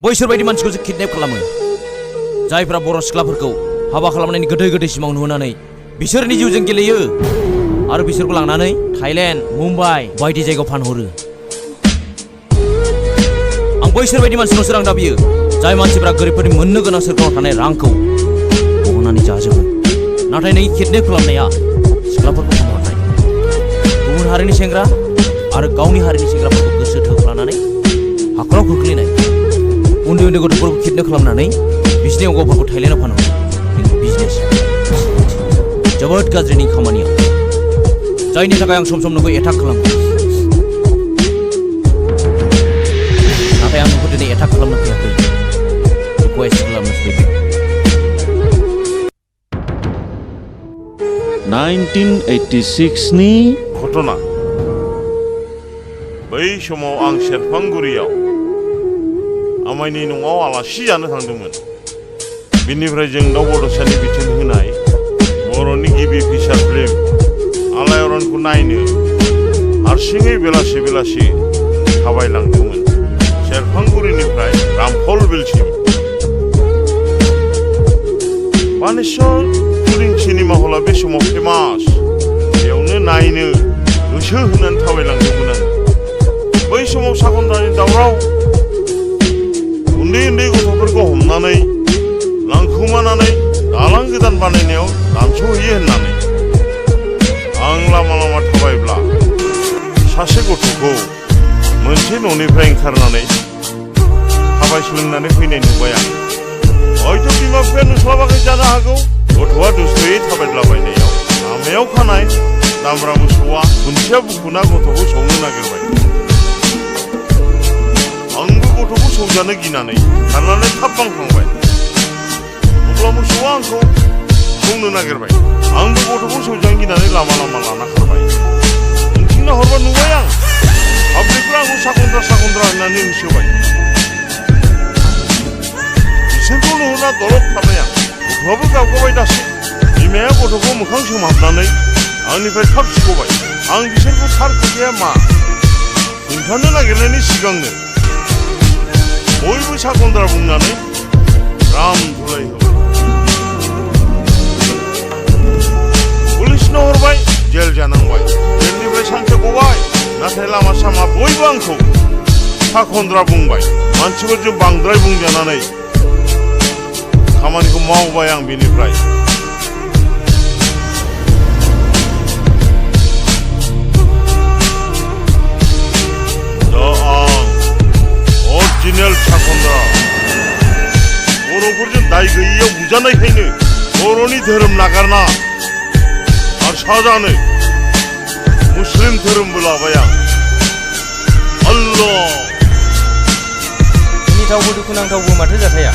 बैसोर बायदि मानसिखौसो किडनेप खालामो जायफ्रा बर' सिख्लाफोरखौ हाबा खालामनायनि गोदै गोदै सिमां नुहोनानै बिसोरनि जिउजों गेलेयो आरो बिसोरखौ लांनानै थाइलेण्ड मुम्बाइ बायदि जायगायाव फानहरो आं बैसोर बायदि मानसिनावसो रां दाबियो जाय मानसिफ्रा गोरिबफोरनि मोननो गोनां सोरखाराव थानाय रांखौ बहननानै जाजोबो नाथाय नों किडनेप खालामनाया सिख्लाफोरखौ फानहरनाय गुबुन हारिनि सेंग्रा आरो गावनि हारिनि सेंग्राफोरखौ गोसो थोफ्लानानै हाखराव खोख्लैनाय उन्दै उन्दै गथ'फोरखौ किडनेप खालामनानै बिसिनि अंगफोरखौ थाइलेण्डआव फानहरो बिजनेस जोबोद गाज्रिनि खामानिया जायनि थाखाय आं सम सम नोंखौ एटाक खालामो नाथाय आं नोंखौ दिनै एटाक खालामनो फैयाखै रिक्वेस्ट खालामनो फैदों 1986 नि घटना बै समाव आं सेरफांगुरियाव आमाइनि न'आव आलासि जानो थांदोंमोन बिनिफ्राय जों दाउ बड'सानि बिथोन होनाय बर'नि गिबि फिसार फिल्म आलायारनखौ नायनो हारसिङै बेलासि बेलासि थाबायलांदोंमोन सेरफांगुरिनिफ्राय रामफल बिलसिम बानेश्वर टुरिं सिनेमा हला बे समाव फेमास बेयावनो नायनो गोसो होनानै थाबायलांदोंमोन आं बै समाव साखनद्रानि दावराव उन्दै उन्दै गथ'फोरखौ हमनानै लांखुमानानै दालां गोदान बानायनायाव दानस'हैयो होननानै आं लामा लामा थाबायब्ला सासे गथ'खौ मोनसे न'निफ्राय ओंखारनानै थाबायस्लोंनानै फैनाय नुबाय आं हयथ' बिमा बिफाया नुस्लाबाखै जानो हागौ गथ'आ दुस्थ'यै थाबायद्लाबायनायाव लामायाव खानाय दामब्रा मोसौआ खुन्थिया बुखुना गथ'खौ सौनो नागिरबाय आंबो गथ'खौ सौजानो गिनानै खारनानै थाब बांखांबाय अब्ला मोसौआ आंखौ सौनो नागिरबाय आंबो गथ'खौ सौजानो गिनानै लामा लामा लाना खारबाय उनथिंना हरबा नुबाय आं पाब्लिकफ्रा आंखौ साखनद्रा होननानै होसोबाय बिसोरखौ नुहुरना दलद थाबाय आं गथ'आबो गाबगाबाय दासो बिमाया गथ'खौ मोखां सोमहाबनानै आंनिफ्राय थाब सिख'बाय आं बिसोरखौ थार खोथाया मा खोन्थानो नागिरनायनि सिगांनो बयबो साखनद्रा बुंनानै राम धुलाय होबाय पुलिसनो हरबाय जेल जानांबाय जेलनिफ्राय सानसे गबाय नाथाय लामा सामा बयबो आंखौ साखनद्रा बुंबाय मानसिफोरजों बांद्राय बुंजानानै खामानिखौ मावबाय आं बेनिफ्राय दा आं अरिजिनेल साखनद्रा बर'फोरजों दाय गैयैयाव बुजानायखायनो बर'नि धोरोम नागारना आरो साजानो मुस्लिम धोरोमबो लाबाय आं अल्लाह मिनिथावबो दुखुनांथावबो माथो जाथाया